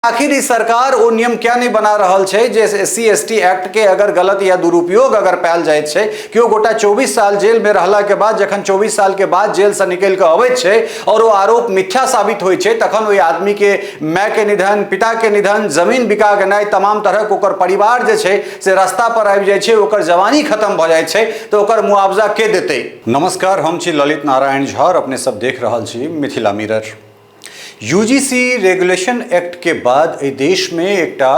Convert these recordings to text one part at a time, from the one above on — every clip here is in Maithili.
आखिर ई सरकार ओ नियम किया नहि बना रहल छै जे S C S T act के अगर गलत या दुरुपयोग अगर पायल जाइत छै, केओ गोटा 24 साल जेल में रहला के बाद जखन 24 साल के बाद जेल से निकलि कऽ अबैत छै और ओ आरोप मिथ्या साबित होइ छै, तखन ओहि आदमी के माय के निधन, पिता के निधन, जमीन बिका गेनाइ, तमाम तरहक ओकर परिवार जे छै से रास्ता पर आबि जाइ छै, ओकर जवानी खत्म भऽ जाइ छै, तऽ ओकर मुआवजा के देतै? नमस्कार, हम छी ललित नारायण झा और अपने सब देख रहल छी Mithila mirror. UGC regulation act के बाद एहि देशमे एकटा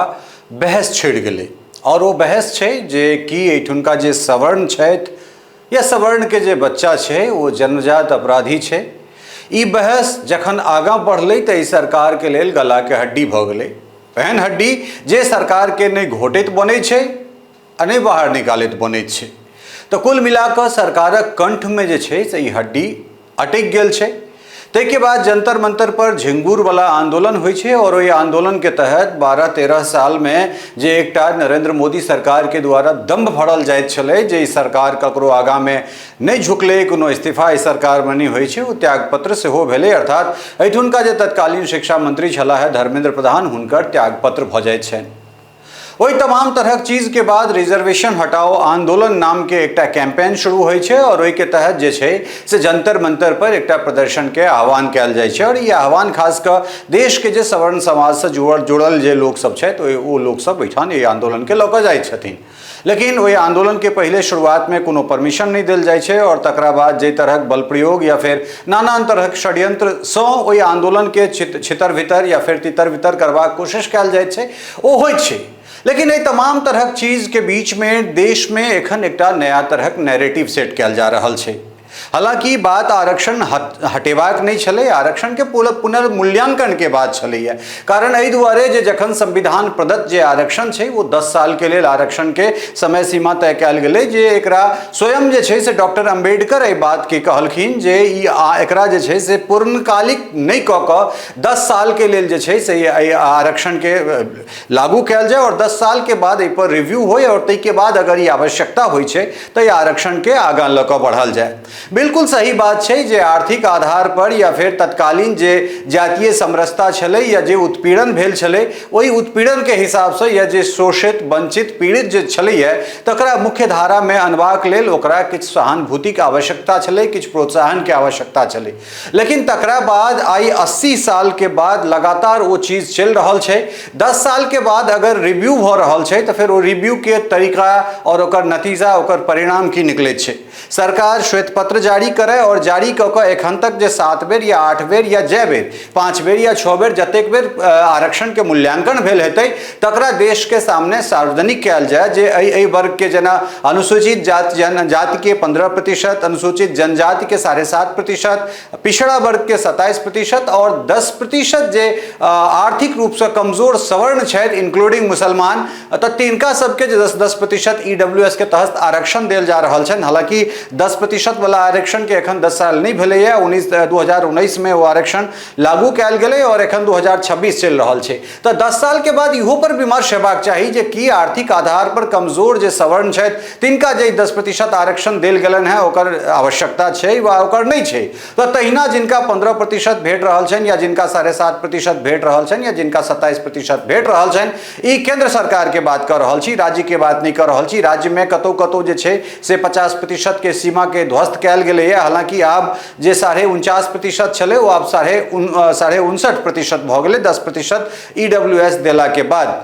बहस छिड़ गेलै और ओ बहस छै जे कि एहिठुनका जे सवर्ण छथि या सवर्णके जे बच्चा छै ओ जन्मजात अपराधी छै। ई बहस जखन आगाँ बढ़लै तऽ एहि सरकारके लेल गलाके हड्डी भऽ गेलै, एहन हड्डी जे सरकारके नहि घोटैत बनै छै आ नहि बाहर निकालैत बनैत छै। तऽ कुल मिला कऽ सरकारक कंठमे जे छै से ई हड्डी अटकि गेल छै। ताहिके बाद जंतर मंतर पर झिंगुरवला आंदोलन होइ छै और ओहि आंदोलनके तहत 12-13 सालमे जे एकटा नरेंद्र मोदी सरकारके द्वारा दम्भ भरल जाइत छलै जे ई सरकार ककरो आगाँमे नहि झुकलै, कोनो इस्तीफा एहि सरकारमे नहि होइ छै, ओ त्यागपत्र सेहो भेलै। अर्थात एहिठुनका जे तत्कालीन शिक्षा मंत्री छलाह हे धर्मेंद्र प्रधान, हुनकर त्यागपत्र भऽ जाइत छनि। ओहि तमाम तरहक चीजके बाद रिजर्वेशन हटाओ आंदोलन नामके एकटा कैंपेन शुरू होइ छै और ओहिके तहत जे छै से जंतर मंतर पर एकटा प्रदर्शनके आह्वान कयल जाइ छै। और ई आह्वान खास कऽ देशके जे सवर्ण समाजसँ जुड़ल जे लोकसभ छथि ओ लोकसभ ओहिठाम एहि आंदोलनके लऽ कऽ जाइ छथिन। लेकिन ओहि आंदोलनके पहिले शुरुआतमे कोनो परमिशन नहि देल जाइ छै और तकरा बाद जाहि तरहक बल प्रयोग या फेर नानान तरहक षड्यंत्रसँ ओहि आंदोलनके छितर वितर या फेर तितर वितर करबाक कोशिश कयल जाइत छै, ओ होइत छै। लेकिन एहि तमाम तरहक चीजके बीचमे देशमे एखन एकटा नया तरहक नैरेटिव सेट कयल जा रहल छै। हालांकि बात आरक्षण हटेबाक नहि छलै, आरक्षणके पुनर्मूल्यांकनके बात छलैए। कारण एहि दुआरे जे जखन संविधान प्रदत्त जे आरक्षण छै ओ 10 सालके लेल आरक्षणके समय सीमा तय कयल गेलै, जे एकरा स्वयं जे छै से डॉक्टर अम्बेडकर एहि बातके कहलखिन जे ई एकरा जे छै से पूर्णकालिक नहि कऽ कऽ 10 सालके लेल जे छै से एहि आरक्षणके लागू कयल जाय और 10 सालके बाद एहिपर रिव्यू होइ और ताहिके बाद अगर ई आवश्यकता होइ छै तऽ आरक्षणके आगाँ लऽ कऽ बढ़ल जाय। बिल्कुल सही बात छै जे आर्थिक आधार पर या फेर तत्कालीन जे जातीय समरसता छलै या जे उत्पीड़न भेल छलै ओहि उत्पीड़नके हिसाबसँ या जे शोषित वंचित पीड़ित जे छलैए तकरा मुख्य धारामे अनबाक लेल ओकरा किछु सहानुभूतिके आवश्यकता छलै, किछु प्रोत्साहनके आवश्यकता छलै। लेकिन तकरा बाद आइ 80 सालके बाद लगातार ओ चीज चलि रहल छै। 10 सालके बाद अगर रिव्यू भऽ रहल छै तऽ फेर ओ रिव्यूके तरीका और ओकर नतीजा, ओकर परिणाम की निकलैत छै? सरकार श्वेत पत्र जारी करे और जारी कऽ कऽ एखन तक जे 7 बेर या 8 बेर या जै बेर 5 बेर या 6 बेर जतेक बेर आरक्षणके मूल्यांकन भेल हेतै तकरा देशके सामने सार्वजनिक कयल जाय जे एहि वर्गके जेना अनुसूचित जनजातिके 15%, अनुसूचित जनजातिके 7.5%, पिछड़ा वर्गके 27% और 10% जे आर्थिक रूपसँ कमजोर सवर्ण छथि इंक्लूडिंग मुसलमान, तऽ तिनका सबके जे 10-10% EWS के तहत आरक्षण देल जा रहल छनि। हालांकि 10% वाला आरक्षण के एखन 10 साल नहि भेलैए, 2019 में ओ आरक्षण लागू कयल गेलै और एखन 2026 चलि रहल छै। तऽ 10 साल के बाद इहो पर विमर्श हेबाक चाही जे की आर्थिक आधार पर कमजोर जे सवर्ण छथि तिनका जे 10% आरक्षण देल गेलनि हेँ ओकर आवश्यकता छै वा ओकर नहि छै। तऽ तहिना जिनका 15% भेट रहल छनि या जिनका 7.5% भेट रहल छनि या जिनका 27% भेट रहल छनि, ई केंद्र सरकार के बात कऽ रहल छी, राज्य के बात नहि कऽ रहल छी। राज्य में कतौ कतौ जे छै से 50% के सीमा के ध्वस्त कयल गेलैए। हालांकि आब जे 49.5% छलै ओ आब 59.5% भऽ गेलै 10% EWS देला के बाद।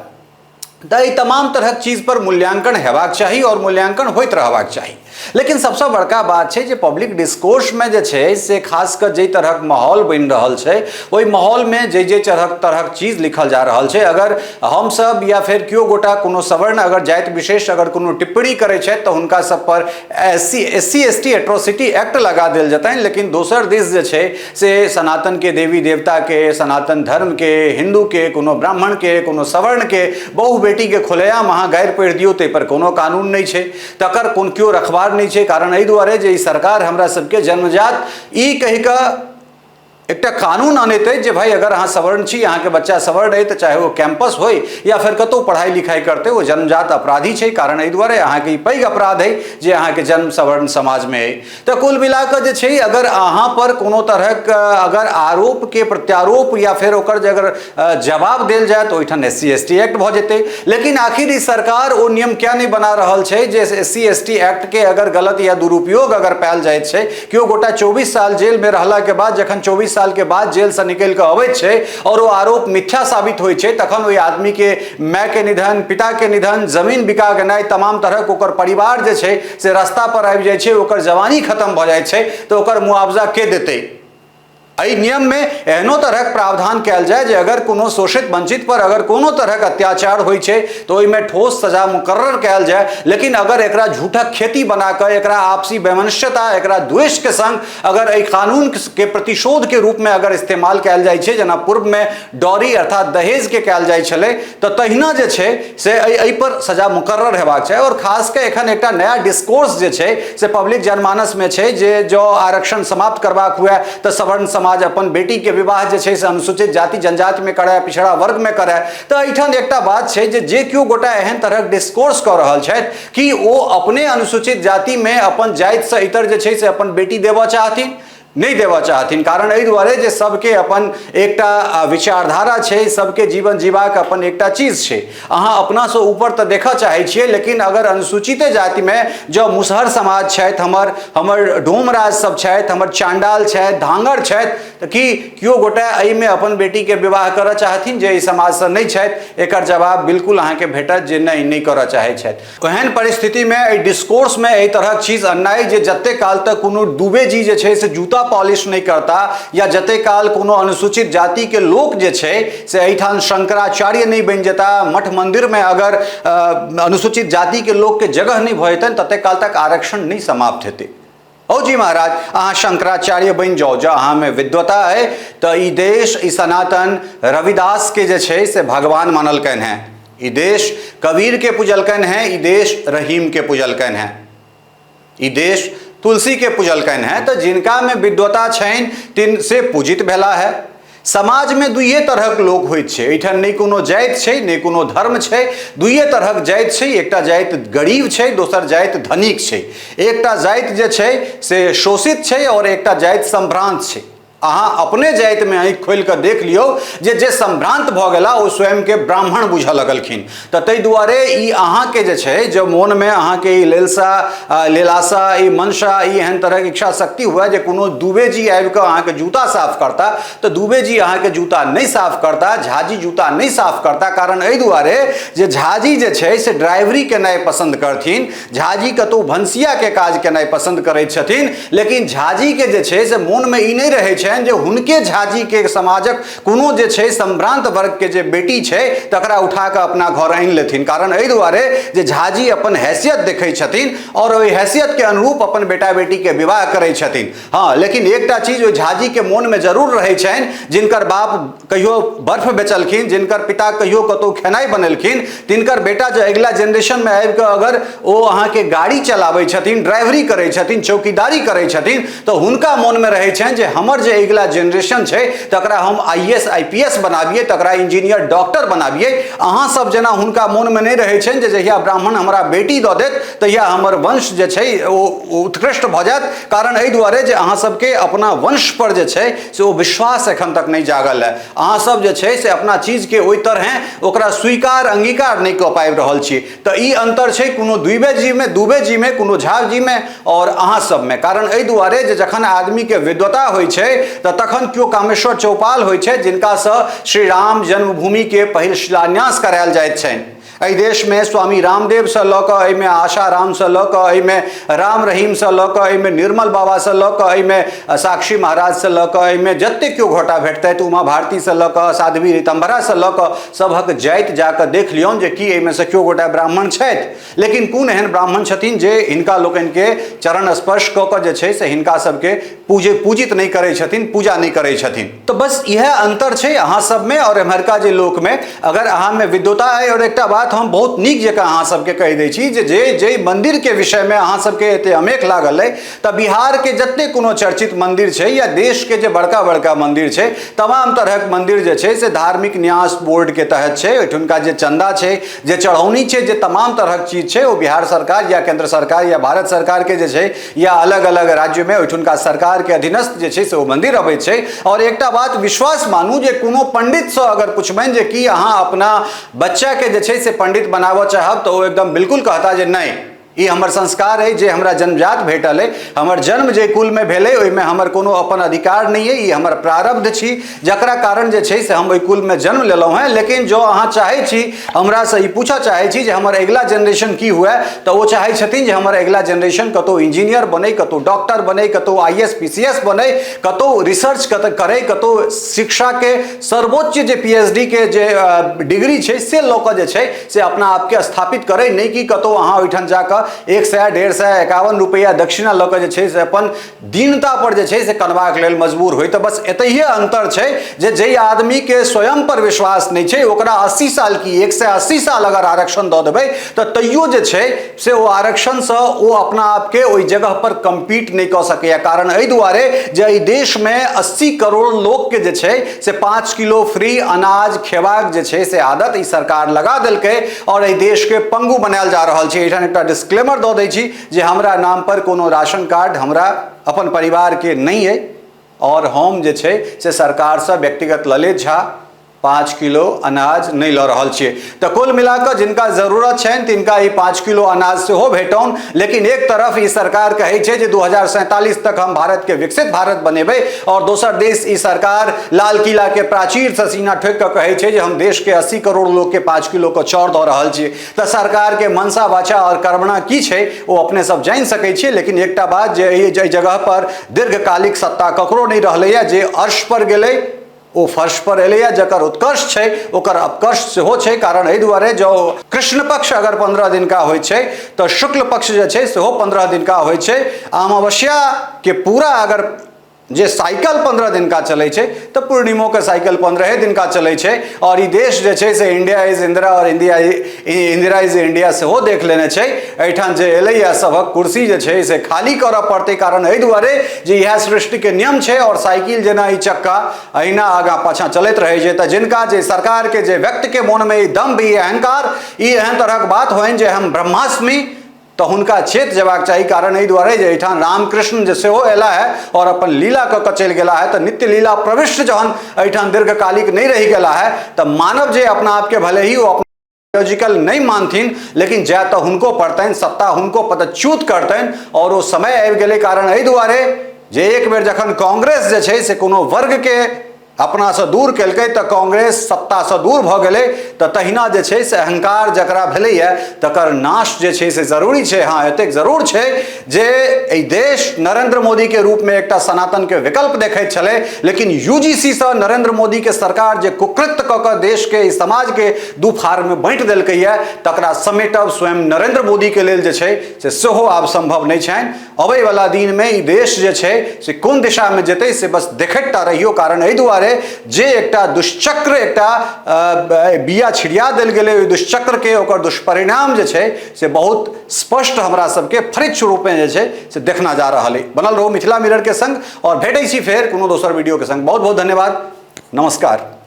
तऽ एहि तमाम तरहक चीज पर मूल्यांकन हेबाक चाही और मूल्यांकन होइत रहबाक चाही। लेकिन सबसँ बड़का बात छै जे पब्लिक डिस्कोर्समे जे छै से खास कऽ जाहि तरहक माहौल बनि रहल छै ओहि माहौलमे जे जे तरहक चीज लिखल जा रहल छै, अगर हमसब या फेर केओ गोटा कोनो सवर्ण अगर जाति विशेष अगर कोनो टिप्पणी करै छथि तऽ हुनका सब पर S C S T atrocity act लगा देल जेतनि। लेकिन दोसर दिस जे छै से सनातन के देवी देवता के, सनातन धर्म के, हिंदू के, कोनो ब्राह्मण के, कोनो सवर्ण के बहु बेटी के खुलेआम अहाँ गारि पढ़ि दियौ ताहि पर कोनो कानून नहि छै, तकर कोन केओ रखबार नहि छै। कारण एहि दुआरे जे ई सरकार हमरा सबके जन्मजात ई कहि कऽ एकटा कानून अनैत अछि जे भाइ अगर अहाँ सवर्ण छी, अहाँके बच्चा सवर्ण अइ, तऽ चाहे ओ कैंपस होइ या फेर कतहु पढ़ाइ लिखाइ करतै, ओ जन्मजात अपराधी छै। कारण एहि दुआरे अहाँके ई पैघ अपराध अइ जे अहाँके जन्म सवर्ण समाजमे अइ। तऽ कुल मिलाकऽ जे छै, अगर अहाँ पर कोनो तरहक अगर आरोपके प्रत्यारोप या फेर ओकर जे अगर जवाब देल जाय तऽ ओहिठाम S C S T act भऽ जेतै। लेकिन आखिर ई सरकार ओ नियम किया नहि बना रहल छै जे S C S T act के अगर गलत या दुरुपयोग अगर पायल जाइत छै, केओ गोटा 24 साल जेल में रहला के बाद जखन 24 साल के बाद जेल से निकलि कऽ अबैत छै और ओ आरोप मिथ्या साबित होइ छै, तखन ओहि आदमी के माय के निधन, पिता के निधन, जमीन बिका गेनाइ, तमाम तरहक ओकर परिवार जे छै से रास्ता पर आबि जाइ छै, ओकर जवानी खत्म भऽ जाइ छै, तऽ ओकर मुआवजा के देतै? एहि नियममे एहनो तरहक प्रावधान कयल जाय जे अगर कोनो शोषित वंचित पर अगर कोनो तरहक अत्याचार होइ छै तऽ ओहिमे ठोस सजा मुकर्रर कयल जाय। लेकिन अगर एकरा झूठक खेती बना कऽ, एकरा आपसी वैमनस्यता, एकरा द्वेषके संग अगर एहि कानूनके प्रतिशोधके रूपमे अगर इस्तेमाल कयल जाइ छै, जेना पूर्वमे डॉरी अर्थात दहेजके कयल जाइ छलै, तऽ तहिना जे छै से एहिपर सजा मुकर्रर हेबाक चाही। आओर खास कऽ एखन एकटा नया डिस्कोर्स जे छै से पब्लिक जनमानसमे छै जे जँ आरक्षण समाप्त करबाक हुए तऽ सवर्ण समाज अपन बेटीके विवाह जे छै से अनुसूचित जाति जनजातिमे करय, पिछड़ा वर्गमे करय। तऽ एहिठाम एकटा बात छै जे जे केओ गोटा एहन तरहक डिस्कोर्स कऽ रहल छथि कि ओ अपने अनुसूचित जातिमे अपन जातिसँ इतर जे छै से अपन बेटी देबऽ चाहथिन? नहि देबऽ चाहथिन। कारण एहि दुआरे जे सबके अपन एकटा विचारधारा छै, सबके जीवन जीबाक अपन एकटा चीज छै। अहाँ अपनासँ ऊपर तऽ देखऽ चाहै छियै, लेकिन अगर अनुसूचिते जातिमे जँ मुसहर समाज छथि, हमर हमर डोमराज सब छथि, हमर चाण्डाल छथि, धांगर छथि, तऽ की केओ गोटा एहिमे अपन बेटीके विवाह करऽ चाहथिन जे एहि समाजसँ नहि छथि? एकर जवाब बिल्कुल अहाँके भेटत जे नहि, नहि करऽ चाहै छथि। एहन परिस्थितिमे एहि डिस्कोर्समे एहि तरहक चीज अननाइ जे जते काल तक कोनो दुबे जी जे छै से जूता पॉलिश नहि करता या जते काल कोनो अनुसूचित जातिके लोक जे छै से एहिठाम शंकराचार्य नहि बनि जेता, मठ मन्दिरमे अगर अनुसूचित जातिके लोकके जगह नहि भऽ जेतनि, तते काल तक आरक्षण नहि समाप्त हेतै। औ जी महाराज, अहाँ शंकराचार्य बनि जाउ, जँ अहाँमे विद्वता अइ तऽ ई देश, ई सनातन रविदासके जे छै से भगवान मानलकनि हेँ, ई देश कबीरके पूजलकनि हेँ, ई देश रहीमके पूजलकनि हेँ, ई देश तुलसीके पूजलकनि हेँ। तऽ जिनकामे विद्वता छनि तिन से पूजित भेला है। समाजमे दुइए तरहक लोक होइत छै, एहिठाम नहि कोनो जाति छै, नहि कोनो धर्म छै, दुइए तरहक जाति छै। एकटा जाति गरीब छै, दोसर जाति धनिक छै। एकटा जाति जे छै से शोषित छै आओर एकटा जाति सम्भ्रान्त छै। अहाँ अपने जातिमे आँखि खोलि कऽ देख लियौ जे जे सम्भ्रान्त भऽ गेला ओ स्वयंके ब्राह्मण बुझऽ लगलखिन। तऽ ताहि दुआरे ई अहाँके जे छै, जे मोनमे अहाँके ई लेलसा, लेलासा, ई मंशा, ई एहन तरहक इच्छा शक्ति हुए जे कोनो दुबे जी आबि कऽ अहाँके जूता साफ करता, तऽ दुबे जी अहाँके जूता नहि साफ करता, झाजी जूता नहि साफ करता। कारण एहि दुआरे जे झाजी जे छै से ड्राइवरी केनाइ पसन्द करथिन, झाजी कतहु भनसियाके काज केनाइ पसन्द करैत छथिन, लेकिन झाजीके जे छै से मोनमे ई नहि रहै छनि जे हुनके झाजीके समाजक कोनो जे छै सम्भ्रान्त वर्गके जे बेटी छै तकरा उठा कऽ अपना घर आनि लेथिन। कारण एहि दुआरे जे झाजी अपन हैसियत देखै छथिन आओर ओहि हैसियतके अनुरूप अपन बेटा बेटीके विवाह करै छथिन। हँ, लेकिन एकटा चीज ओहि झाजीके मोनमे जरूर रहै छनि, जिनकर बाप कहियो बर्फ बेचलखिन, जिनकर पिता कहियो कतहु खेनाइ बनेलखिन, तिनकर बेटा जे अगिला जेनरेशनमे आबि कऽ अगर ओ अहाँके गाड़ी चलाबै छथिन, ड्राइवरी करै छथिन, चौकीदारी करै छथिन, तऽ हुनका मोनमे रहै छनि जे हमर जे अगिला जेनरेशन छै तकरा हम I S I P S बनाबियै, तकरा इंजीनियर डॉक्टर बनाबियै। अहाँ सब जेना हुनका मोनमे नहि रहै छनि जे जहिया ब्राह्मण हमरा बेटी दऽ देत तहिया हमर वंश जे छै ओ उत्कृष्ट भऽ जायत। कारण एहि दुआरे जे अहाँ सबके अपना वंश पर जे छै से ओ विश्वास एखन तक नहि जागल है। अहाँ सब जे छै से अपना चीजके ओहि तरहें ओकरा स्वीकार अंगीकार नहि कऽ पाबि रहल छी। तऽ ई अन्तर छै कोनो दुबे जीमे, दुबे जीमे, कोनो झा जीमे आओर अहाँ सबमे। कारण एहि दुआरे जे जखन आदमीके विद्वता होइ छै तऽ तखन केओ कामेश्वर चौपाल होइ छै जिनकासँ श्री राम जन्मभूमिके पहिल शिलान्यास करायल जाइत छनि। एहि देशमे स्वामी रामदेवसँ लऽ कऽ, एहिमे आशा रामसँ लऽ कऽ, एहिमे राम रहीमसँ लऽ कऽ, एहिमे निर्मल बाबासँ लऽ कऽ, एहिमे साक्षी महाराजसँ लऽ कऽ, एहिमे जतेक केओ घोटा भेटतथि, उमा भारतीसँ लऽ कऽ, साध्वी रितम्भरासँ लऽ कऽ, सभक जाति जा कऽ देख लियौन जे की एहिमे से केओ गोटा ब्राह्मण छथि। लेकिन कोन एहन ब्राह्मण छथिन जे हिनका लोकनिके चरण स्पर्श कऽ कऽ जे छै से हिनका सबके पूजित नहि करै छथिन, पूजा नहि करै छथिन। तऽ बस इएह अन्तर छै अहाँ सबमे आओर एम्हरका जे लोकमे। अगर अहाँमे विद्वता अइ, आओर एकटा बात बात हम बहुत नीक जकाँ अहाँ सबके कहि दै छी जे जे जाहि मन्दिरके विषयमे अहाँ सबके एते अमेख लागल अइ, तऽ बिहारके जते कोनो चर्चित मन्दिर छै या देशके जे बड़का बड़का मन्दिर छै, तमाम तरहक मन्दिर जे छै से धार्मिक न्यास बोर्डके तहत छै। ओहिठुनका जे चन्दा छै, जे चढ़ौनी छै, जे तमाम तरहक चीज छै, ओ बिहार सरकार या केंद्र सरकार या भारत सरकारके जे छै या अलग अलग राज्यमे ओहिठुनका सरकारके अधीनस्थ जे छै से ओ मन्दिर अबै छै। आओर एकटा बात विश्वास मानू जे कोनो पण्डितसँ अगर पुछबनि जे की अहाँ अपना बच्चाके जे छै से पण्डित बनाबऽ चाहब, तऽ ओ एकदम बिल्कुल कहता जे नहि, ई हमर संस्कार अइ जे हमरा जन्मजात भेटल अइ, हमर जन्म जे कुलमे भेलै ओहिमे हमर कोनो अपन अधिकार नहि अइ, ई हमर प्रारब्ध छी जकरा कारण जे छै से हम ओहि कुलमे जन्म लेलहुँ हेँ। लेकिन जँ अहाँ चाहै छी, हमरासँ ई पूछऽ चाहै छी जे हमर अगिला जेनरेशन की हुए, तऽ ओ चाहै छथिन जे हमर अगिला जेनरेशन कतहु इंजीनियर बनै, कतहु डॉक्टर बनै, कतहु I S P C S बनै, कतहु रिसर्च करै, कतहु शिक्षाके सर्वोच्च जे पी एच डी के जे डिग्री छै से लऽ कऽ जे छै से अपना आपके स्थापित करै, नहि कि कतहु अहाँ ओहिठाम जाकऽ 100, 150, 51 रुपैआ दक्षिणा लऽ कऽ जे छै से अपन दीनता पर जे छै से कनबाक लेल मजबूर होइ। तऽ बस एतहिए अन्तर छै जे जाहि आदमीके स्वयं पर विश्वास नहि छै ओकरा 80 साल की 180 साल अगर आरक्षण दऽ देबै तऽ तैयो जे छै से ओ आरक्षणसँ ओ अपना आपके ओहि जगह पर कम्पीट नहि कऽ सकैए। कारण एहि दुआरे जे एहि देशमे 80 करोड़ लोकके जे छै से 5 किलो फ्री अनाज खेबाक जे छै से आदत ई सरकार लगा देलकै आओर एहि देशके पंगु बनायल जा रहल छै। एहिठाम एकटा डिस्क्लेमर दऽ दै छी जे हमरा नाम पर कोनो राशन कार्ड हमरा अपन परिवारके नहि अइ आओर हम जे छै से सरकारसँ व्यक्तिगत ललित झा 5 किलो अनाज नहि लऽ रहल छियै। तऽ कुल मिलाकऽ जिनका जरूरत छनि तिनका ई 5 किलो अनाज सेहो भेटौन। लेकिन एक तरफ ई सरकार कहै छै जे 2047 तक हम भारतके विकसित भारत बनेबै आओर दोसर देश ई सरकार लाल किलाके प्राचीरसँ सीना ठोकि कऽ कहै छै जे हम देशके 80 करोड़ लोकके 5 किलोके चाउर दऽ रहल छियै। तऽ सरकारके मनसा वाचा आओर कर्मणा की छै ओ अपने सब जानि सकै छियै। लेकिन एकटा बात जे एहि जगह पर दीर्घकालिक सत्ता ककरो नहि रहलैए, जे अर्श पर गेलै ओ फर्श पर एलैए, जकर उत्कर्ष छै ओकर अपकर्ष सेहो छै। कारण एहि दुआरे जँ कृष्ण पक्ष अगर 15 दिनका होइ छै तऽ शुक्ल पक्ष जे छै सेहो 15 दिनका होइ छै। अमावस्याके पूरा अगर जे साइकिल 15 दिनका चलै छै तऽ पूर्णिमोके साइकिल 15 दिनका चलै छै। आओर ई देश जे छै से इंडिया is Indira आओर इंदिरा is India सेहो देख लेने छै। एहिठाम जे एलैए सभक कुर्सी जे छै से खाली करऽ पड़तै। कारण एहि दुआरे जे इएह सृष्टिके नियम छै आओर साइकिल जेना ई चक्का अहिना आगाँ पाछाँ चलैत रहै छै। तऽ जिनका जे सरकारके जे व्यक्तिके मोनमे ई दम्भ, ई अहंकार, ई एहन तरहक बात होइन जे हम ब्रह्मास्मि, तऽ हुनका चेत जेबाक चाही। कारण एहि दुआरे जे एहिठाम रामकृष्ण जे सेहो अयला है आओर अपन लीला कऽ कऽ चलि गेला है। तऽ नित्य लीला प्रविष्ट जहन एहिठाम दीर्घकालिक नहि रहि गेला है तऽ मानव जे अपना आपके भले ही ओ अपना नहि मानथिन, लेकिन जाय तऽ हुनको पड़तनि, सत्ता हुनको पदच्युत करतनि आओर ओ समय आबि गेलै। कारण एहि दुआरे जे एक बेर जखन कांग्रेस जे छै से कोनो वर्गके अपनासँ दूर केलकै तऽ कांग्रेस सत्तासँ दूर भऽ गेलै। तऽ तहिना जे छै से अहंकार जकरा भेलैए तकर नाश जे छै से जरूरी छै। हँ, एतेक जरूर छै जे एहि देश नरेंद्र मोदीके रूपमे एकटा सनातनके विकल्प देखैत छलै, लेकिन UGC सँ नरेंद्र मोदीके सरकार जे कुकृत्य कऽ कऽ देशके ई समाजके दू फारमे बाँटि देलकैए तकरा समेटब स्वयं नरेंद्र मोदीके लेल जे छै से सेहो आब सम्भव नहि छनि। अबैवला दिनमे ई देश जे छै से कोन दिशामे जेतै से बस देखैत टा रहियौ। कारण एहि दुआरे जे एकटा दुष्चक्र, एकटा बिया छिड़िया देल गेलै, ओहि दुष्चक्रके ओकर दुष्परिणाम जे छै से बहुत स्पष्ट हमरा सबके फरिच्छ रूपमे जे छै से देखना जा रहल अइ। बनल रहू मिथिला मिररके संग आओर भेटै छी फेर कोनो दोसर वीडियोके संग। बहुत बहुत धन्यवाद, नमस्कार।